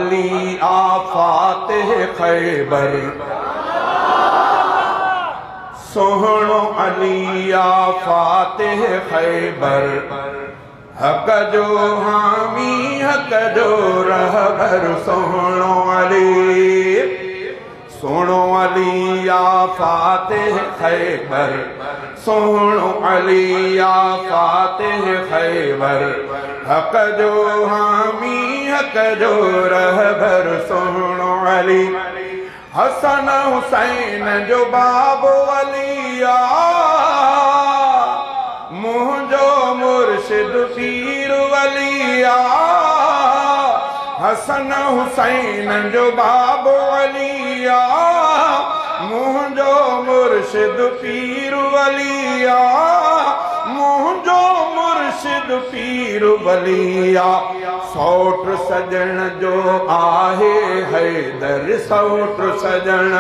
علي آ فاتح خيبر. سهڻو علي آ فاتح خيبر. حق جو حامي حق جو رهبر سهڻو علي. سهڻو علي آ فاتح خيبر. سهڻو علي آ فاتح خيبر. حق جو حامي حق جو رهبر سهڻو علي. حسن حسين جو بابو علي آ. منهنجو مرشد پير ولي آ. حسن حسين جو بابو علي آ. منهنجو مرشد پير ولي آ. منهنجو مرشد پير ولي آ. سئوٽ سڄڻ جو آهي حيدر سئوٽ سڄڻ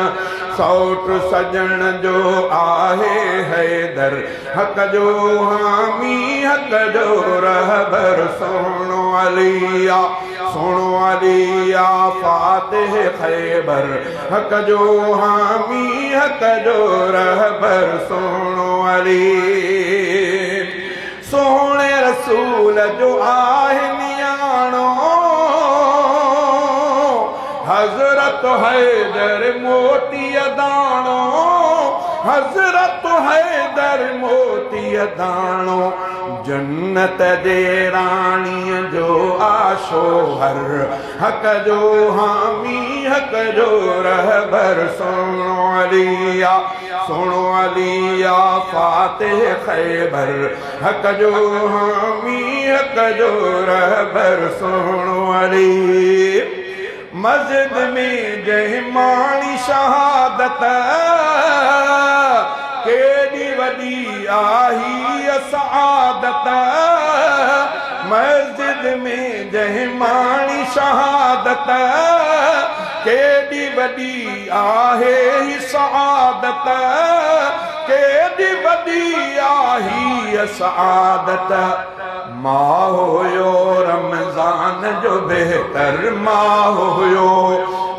سئوٽ سڄڻ جو آهي حيدر حق جو حامي حق جو رهبر سهڻو علي آ سهڻو علي آ فاتح خيبر حق جو حامي حق جو رهبر سهڻو علي. سهڻي رسول جو آهي نياڻو، حضرت حيدر موتيء داڻو، حضرت حيدر موتيء داڻو، جنت جي راڻيء جو آ شوهر، حق جو حامي حق جو رهبر، سهڻو علي آ. سهڻو علي آ فاتح خيبر حق جو حامي حق جو رهبر سهڻو علي مسجد ۾ جنهن ماڻي شهادت ڪيڏي وڏي آهي سعادت مسجد ۾ جنهن ماڻي شهادت ڪيڏي وڏي آهي هي سعادت، ڪيڏي وڏي آهي سعادت. ماهه هيو رمضان جو بهتر ماهه هيو،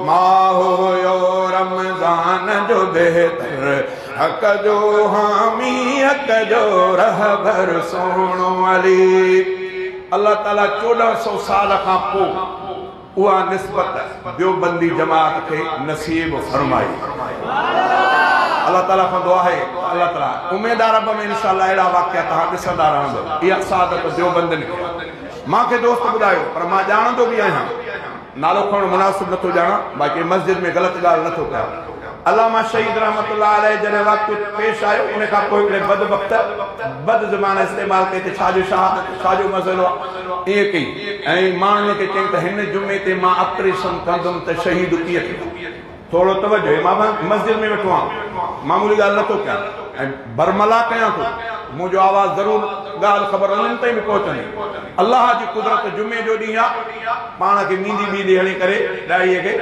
ماهه هيو رمضان جو بهتر. حق جو حامي حق جو رهبر سهڻو علي. الله تعالي 1400 سال کان پوء اها نسبت ديوبندي جماعت کي نصيب فرمائي. الله تعالي کان دعا آهي ته الله تعالي اميد آ رب ۾ انشاء الله اهڙا واقعا توهان ڏسندا رهندو. اها سعادت ديوبندين کي آهي. مان کي دوست ٻڌايو پر مان ڄاڻندو به آهيان. نالو کڻڻ مناسب نٿو ڄاڻان باقي مسجد ۾ غلط ڳالهه نٿو ڪيان. علامه شهيد رحمة الله عليه جڏهن واقعو پيش آيو ان کان پوء هڪڙي بد بخت بد زبان استعمال ڪئي ته ڇا جو شهادت ڇا جو مسئلو آ ائين ڪئي ۽ ماڻهن کي چيائين ته هن جمعي تي مان آپريشن ڪندم ته شهيد ڪيئن ٿيندو. ٿورو توجه هي مان مسجد ۾ ويٺو آهيان معمولي ڳالهه نٿو ڪيان ۽ برملا ڪيان ٿو منهنجو آواز ضرور ڳالهه خبر انهن تائين به پهچندي الله جي قدرت جمعي جو ڏينهن آ پاڻ کي ميندي ٻيندي هڻي ڪري ڏاڙهي کي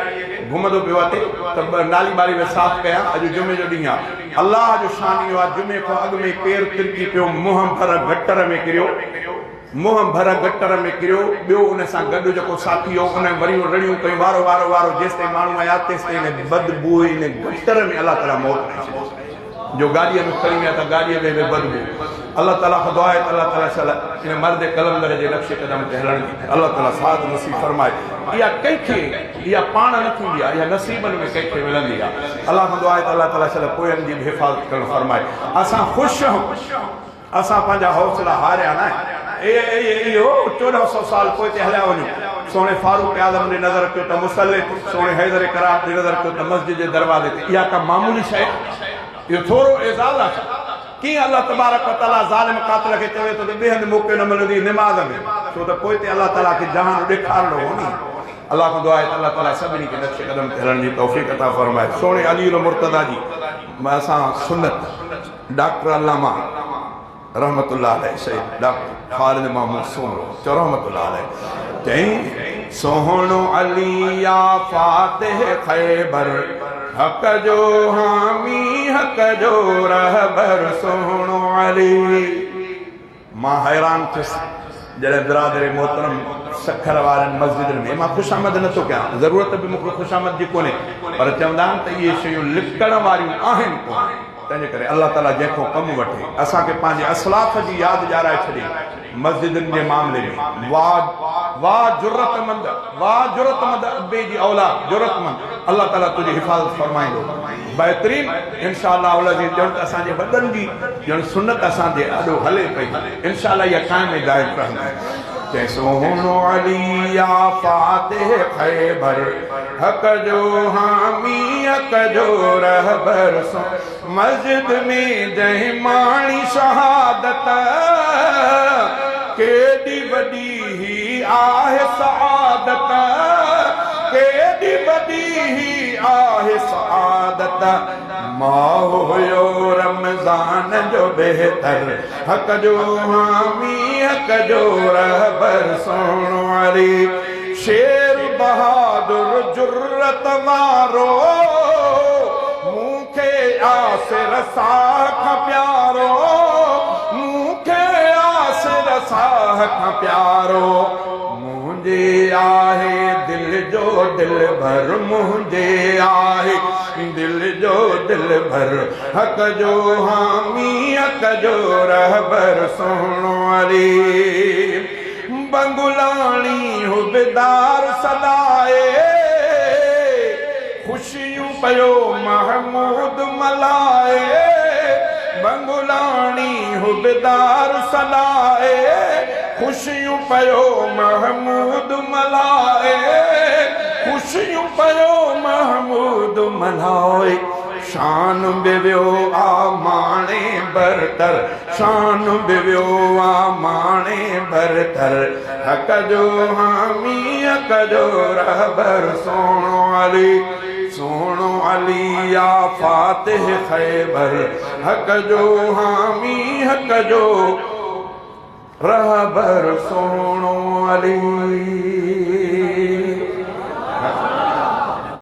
گهمندو پيو اٿي ته نالي ٻالي به صاف ڪيان اڄ جمعي جو ڏينهن آ الله جو شان اهو آ جمعي کان اڳ ۾ پير ترڪي پيو منهن ڀر گٽر ۾ ڪريو منهن ڀر گٽر ۾ ڪريو، ٻيو ان سان گڏ جيڪو ساٿي هو، ان وريون رڙيون ڪيون، وارو وارو وارو، جيستائين ماڻهو آيا، تيستائين ان بدبوء ان گٽر ۾ الله تعاليٰ موت ڏئي ڇڏي. جو گاڏيء ۾ کڻي ويا ته گاڏيء ۾ به بدبوء. الله تعاليٰ کان دعا آهي ته الله تعاليٰ شل ان مرد قلندر جي نقش قدم تي هلڻ جي الله تعاليٰ سعادت نصيب فرمائي. اها ڪنهن کي اها پاڻ نه ٿيندي آهي، اها نصيبن ۾ ڪنهن کي ملندي آهي. الله کان دعا آهي ته الله تعاليٰ شل پوين جي به حفاظت ڪرڻ فرمائي. اسان خوش آهيون. اسان پنهنجا حوصلا هاريا ناهن. اهو 1400 سال پوئتي هليا وڃو. سهڻي فاروق اعظم ڏي نظر ڪيو ته مصلي تي، سهڻي حيدر ڪرار ڏي نظر ڪيو ته مسجد جي دروازي تي. اها ڪا معمولي شيء آهي؟ اهو ٿورو اعزاز آهي ڇا؟ ڪيئن الله تبارڪ و تعاليٰ ظالم قاتل کي چوي ٿو ته ٻئي هنڌ موقعو نه ملندي نماز ۾، ڇو ته پوئتي الله تعاليٰ کي جهان ڏيکارڻو هو ني. الله کان دعا آهي ته الله تعاليٰ سڀني کي نقش قدم تي هلڻ جي توفيق عطا فرمائي. سهڻي علي المرتضيٰ جي اسان سنت. ڊاڪٽر علامه رحمت الله عليه سيد ڊاڪٽر خالد محمود سومرو چئو رحمت الله عليه چئين سهڻو علي آ فاتح خيبر حق جو حامي حق جو رهبر سهڻو علي مان حيران ٿيس. جڏهن برادر محترم سکر وارن مسجدن ۾ مان خوشامد نه ٿو ڪيان، ضرورت به مون کي خوشامد جي ڪونهي، پر چوندا آهن ته اهي شيون لڪڻ واريون آهن ڪونه، تنهنجي ڪري الله تعاليٰ جنهن کان ڪم وٺي اسان کي پنهنجي اسلاف جي ياد ڏيارائي ڇڏي مسجدن جي معاملي ۾. واه واه جرئتمند واه جرئتمند ابي جي اولاد جرئتمند الله تعاليٰ تنهنجي حفاظت فرمائيندو بهترين انشاء الله العزيز ڄڻ ته اسان جي وڏن جي ڄڻ سنت اسان جي آڏو هلي پئي انشاء الله اها قائم ۽ دائم رهندي. چئي سهڻو علي آ فاتح خيبر حق جو حامي حق جو رهبر سو مسجد ۾ جنهن ماڻي شهادت ڪيڏي وڏي هي آهي سعادت ڪيڏي وڏي هي آهي سعادت ماهه هيو رمضان جو بهتر حق جو حامي حق جو رهبر سهڻو علي شير بهادر جرئت وارو مون کي آسر ساهه کان پيارو مون کي آسر ساهه کان پيارو منهنجي آهي دل جو دلبر منهنجي آهي دل جو دلبر حق جو حامي حق جو رهبر سهڻو علي بنگلاڻي حبدار سڏائي خوشيون پيو محمود ملائي بنگلاڻي حبدار سڏائي خوشيون پيو محمود ملائي خوشيون پيو محمود ملائي شان به ويو آ ماڻي برتر شان به ويو آ ماڻي برتر حق جو حامي حق جو رهبر سهڻو علي سهڻو علي آ فاتح خيبر حق جو حامي حق جو رهبر سهڻو علي.